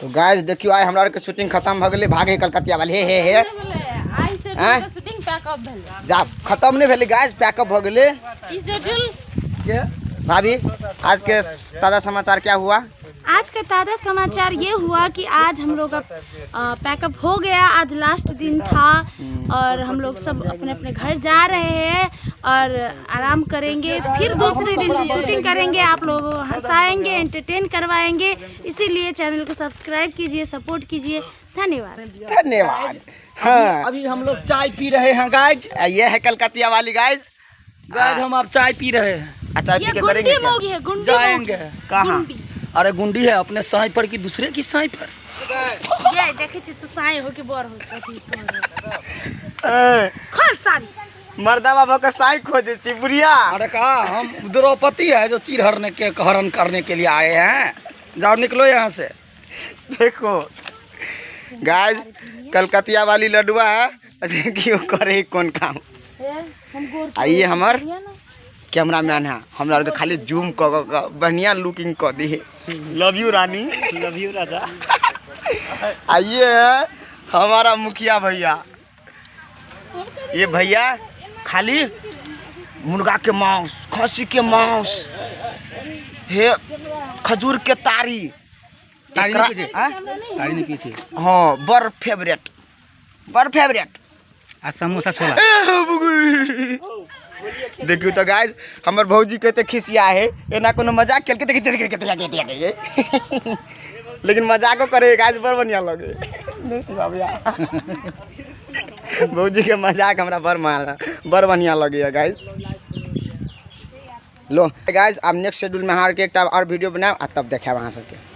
तो गाइस देखियो आइ हमरा आरके शूटिंग खत्म भ गेलै। भागे कलकतिया वाली हे हे हे आइ से शूटिंग पैकअप भेलै। जा खत्म नहीं भेलै गाइस, पैकअप भ गेलै। ई शेड्यूल के भाभी आज के ताज़ा समाचार क्या हुआ? आज का ताज़ा समाचार ये हुआ कि आज हम लोग अब पैकअप हो गया। आज लास्ट दिन था और हम लोग सब अपने अपने घर जा रहे हैं और आराम करेंगे। फिर दूसरे दिन से शूटिंग करेंगे, आप लोगों को हंसाएंगे, एंटरटेन करवाएंगे। इसीलिए चैनल को सब्सक्राइब कीजिए, सपोर्ट कीजिए। धन्यवाद धन्यवाद। हाँ अभी हम लोग चाय पी रहे हैं गाइज। ये है कलकतिया वाली गाइज। गाइज हम आप चाय पी रहे हैं। अच्छा ये गुंडी मोगी है, गुंडी जाएंगे कहाँ? अरे गुंडी है अपने साई पर कि दूसरे की साई पर? ये देखे छी तो साई हो के बर हो खोल साड़ी। मर्दा बाबा का साई खोजे छी बुढ़िया। अरे कहा हम द्रौपदी है जो चीर हरने के हरण करने के लिए आए हैं। जाओ निकलो यहाँ से। देखो गाइस कलकतिया वाली लडुआ है, देखियो करे कौन काम। आइए हमर कैमरा मैन है, हमरा आर के खाली जूम क क बढ़िया लुकिंग क दी। Love you Rani, love you राजा। आइए हमारा मुखिया भैया। ये भैया खाली मुर्गा के मांस, खसी के मांस, हे खजूर के तारी तारी नहीं पीछे। हाँ बड़ फेवरेट, बड़ फेवरेट। आ समोसा छोला। देखियो तो गाइस हमर भौजी के ते खिसिया है, एना कोनो मजाक खेल के देखि देखि देखि, लेकिन मजाको करे गाइस बड़ बढ़िया लगे। नहीं बाबूया भौजी के मजाक हमरा बड़ मार बड़ बढ़िया लगे गाइस। लो गाइस अब नेक्स्ट शेड्यूल में हार के एक और वीडियो बनाएब आ तब देखाब अहाँ सबके।